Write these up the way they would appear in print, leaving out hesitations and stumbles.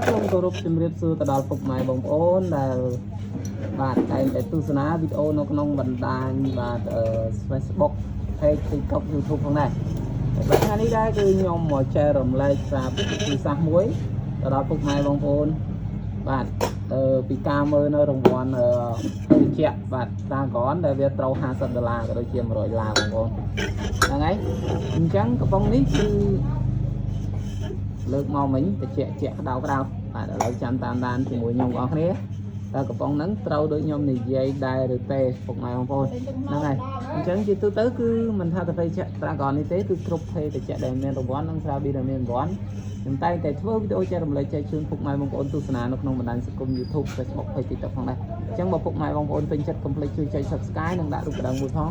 សូមគោរពជំរាបសួរទៅដល់ពុកម៉ែបងប្អូនដែលបាទតែងតែទស្សនាវីដេអូនៅក្នុងបណ្ដាញបាទអឺ Facebook Page TikTok YouTube ផងដែរបាទថ្ងៃនេះដែរគឺខ្ញុំមកចែករំលែកប្រាប់វិធីសាស្ត្រមួយទៅដល់ពុកម៉ែបងប្អូនបាទអឺពីការមើលនៅរង្វាន់អឺភេសជ្ជៈបាទ Dragon ដែលវាត្រូវ50ដុល្លារក៏ដូចជា100ដុល្លារបងប្អូនហ្នឹងហើយអញ្ចឹងកំប៉ុងនេះគឺ លើកមកមិញតិចជាក់ក្តៅក្តៅបាទឥឡូវចាំតាមដានជាមួយខ្ញុំបងប្អូនគ្នាតើកំប៉ុងហ្នឹងត្រូវដូចខ្ញុំនិយាយដែរឬទេពុកម៉ែបងប្អូនហ្នឹងហើយអញ្ចឹងជាទូទៅគឺមិនថាតែភេសជ្ជៈ Dragon នេះទេគឺគ្រប់ភេសជ្ជៈដែលមានរង្វាន់និងស្រាប៊ីដែលមានរង្វាន់ខ្ញុំតែងតែធ្វើវីដេអូចែករំលែកចែកជូនពុកម៉ែបងប្អូនទស្សនានៅក្នុងបណ្ដាញសង្គម YouTube Facebook Page TikTok ផងដែរអញ្ចឹងបើពុកម៉ែបងប្អូនពេញចិត្តកុំភ្លេចជួយចុច Subscribe និងដាក់រូបកណ្ដឹងមួយផង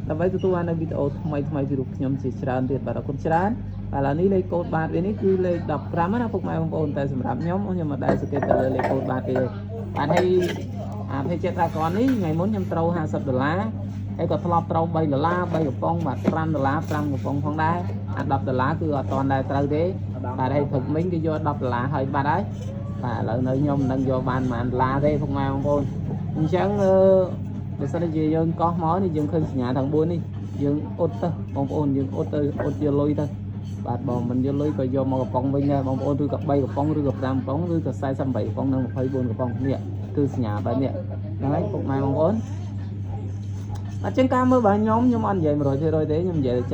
ដើម្បីទទួលបាននូវវីដេអូថ្មីថ្មីពីរូបខ្ញុំជាច្រើនទៀតបាទអរគុណច្រើន បាទឥឡូវនេះលេខកូដបាទវានេះគឺលេខ15ណាពុកម៉ែបងប្អូនតែសម្រាប់ខ្ញុំខ្ញុំមិនដែលសង្កេតទៅលើលេខកូដបាទទេបាទហើយអាភេសជ្ជៈ Dragon នេះថ្ងៃមុនខ្ញុំត្រូវ50ដុល្លារហើយក៏ធ្លាប់ត្រូវ3ដុល្លារ3កំប៉ុងបាទ5ដុល្លារ5កំប៉ុងផងដែរអា10ដុល្លារគឺអត់តាន់ដែរត្រូវទេបាទហើយព្រឹកមិញគេយក10ដុល្លារហើយបាត់ហើយបាទឥឡូវនៅខ្ញុំមិនដឹងយកបានប៉ុន្មានដុល្លារទេពុកម៉ែបងប្អូនអញ្ចឹងអឺបើសិនជាយើងកោះមកនេះយើងឃើញសញ្ញាទាំង4នេះយើងអ៊ុតទៅបងប្អូនយើងអ៊ុតទៅអ៊ុតយកលុយទៅ បាទបងមិនយកលុយក៏យកមកកំប៉ុងវិញដែរបងប្អូនឬក៏3កំប៉ុងឬក៏5កំប៉ុងឬក៏48កំប៉ុងនិង24កំប៉ុងនេះគឺសញ្ញាបែបនេះហ្នឹងហើយពុកម៉ែបងប្អូនអញ្ចឹងការមើលរបស់ខ្ញុំខ្ញុំអត់និយាយ100%ទេខ្ញុំនិយាយ70%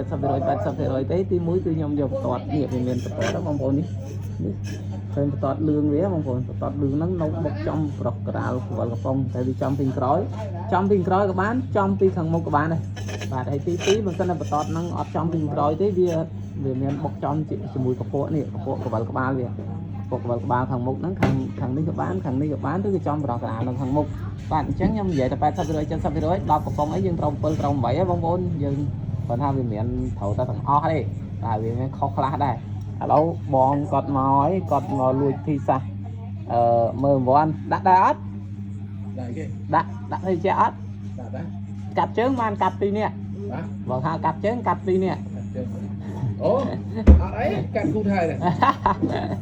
80%ទេទី1គឺខ្ញុំយកបន្ទាត់នេះវាមានបន្ទាត់ហ្នឹងបងប្អូននេះនេះឃើញបន្ទាត់លឿងវាបងប្អូនបន្ទាត់លឿងហ្នឹងនៅបុកចំប្រុសក្រាលក្បលកំប៉ុងតែវាចំពីក្រោយចំពីក្រោយក៏បានចំពីខាងមុខក៏បានដែរបាទហើយទី2បើសិនតែបន្ទាត់ហ្នឹងអត់ចំពីក្រោយទេវា វាមានបុកចំជាមួយកពក់នេះកពក់កវលក្បាលវាកពក់កវលក្បាលខាងមុខហ្នឹងខាងខាងនេះក៏បានខាងនេះក៏បានឬក៏ចំប្រោះកណ្ដាលនៅខាងមុខបាទអញ្ចឹងខ្ញុំនិយាយតែ80% 70% 10កំប៉ុងអីយើងត្រូវ7ត្រូវ8ហ៎បងប្អូនយើងគាត់ថាវាមិនត្រូវតែទាំងអស់ទេតែវាមានខុសខ្លះដែរឥឡូវបងគាត់មកហើយគាត់មកលួចធីសាសអឺមើលរង្វាន់ដាក់ដែរអត់ ដាក់គេ ដាក់ដាក់ទៅជាអត់ ដាក់ដែរ កាត់ជើងបានកាត់ពីរនាក់ បាទ បើថាកាត់ជើងកាត់ពីរនាក់ កាត់ជើងអូអត់អីកាត់គូថៃដែរ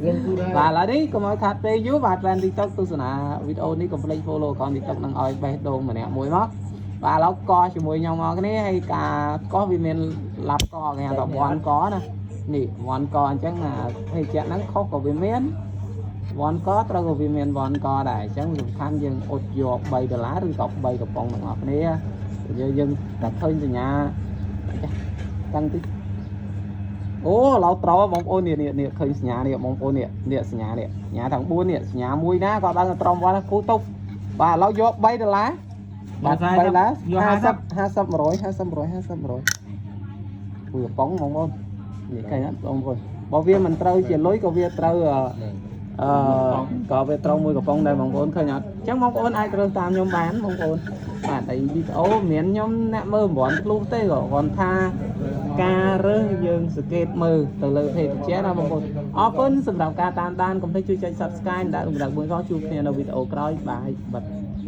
លងគូថៃ បាទឥឡូវនេះកុំឲ្យខាត់ពេលយូរបាទ fan TikTok ទស្សនាវីដេអូនេះកុំភ្លេច follow account TikTok នឹងឲ្យបេះដូងម្នាក់មួយមកបាទឥឡូវកជាមួយខ្ញុំមកគ្នាហើយការកោះវាមានឡាប់កគេហៅថាវ៉ាន់កណានេះវ៉ាន់កអញ្ចឹងអាភេសជ្ជៈហ្នឹងខុសក៏វាមានវ៉ាន់កត្រូវក៏វាមានវ៉ាន់កដែរអញ្ចឹងសំខាន់យើងអត់យក3ដុល្លារឬក៏3កំប៉ុងទាំងអស់គ្នាយើងយើងតែឃើញសញ្ញាចាស់តាំងតិច អូឥឡូវត្រូវបងប្អូននេះនេះនេះឃើញសញ្ញានេះបងប្អូននេះនេះសញ្ញានេះសញ្ញាទាំង4នេះសញ្ញាមួយណាក៏ដឹងត្រង់វត្តគូតុបបាទឥឡូវយក3ដុល្លារបាទ3ដុល្លារ50 50 100 50 150 100ធ្វើកំប៉ុងបងប្អូននេះឃើញអត់បងប្អូនបើវាមិនត្រូវជាលុយក៏វាត្រូវអឺក៏វាត្រូវមួយកំប៉ុងដែរបងប្អូនឃើញអត់អញ្ចឹងបងប្អូនអាចរើសតាមខ្ញុំបានបងប្អូនបាទហើយវីដេអូមិនមែនខ្ញុំអ្នកមើលរង្វាន់ធ្លុះទេក៏គ្រាន់ថា ការរើសយើងសង្កេតមើលទៅលើភេទវិទ្យាណាបងប្អូនអរគុណសម្រាប់ការតាមដានកុំភ្លេចជួយចុច Subscribe ដាក់រូបកណ្ដឹងមួយផងជួបគ្នានៅវីដេអូក្រោយ bye បាទ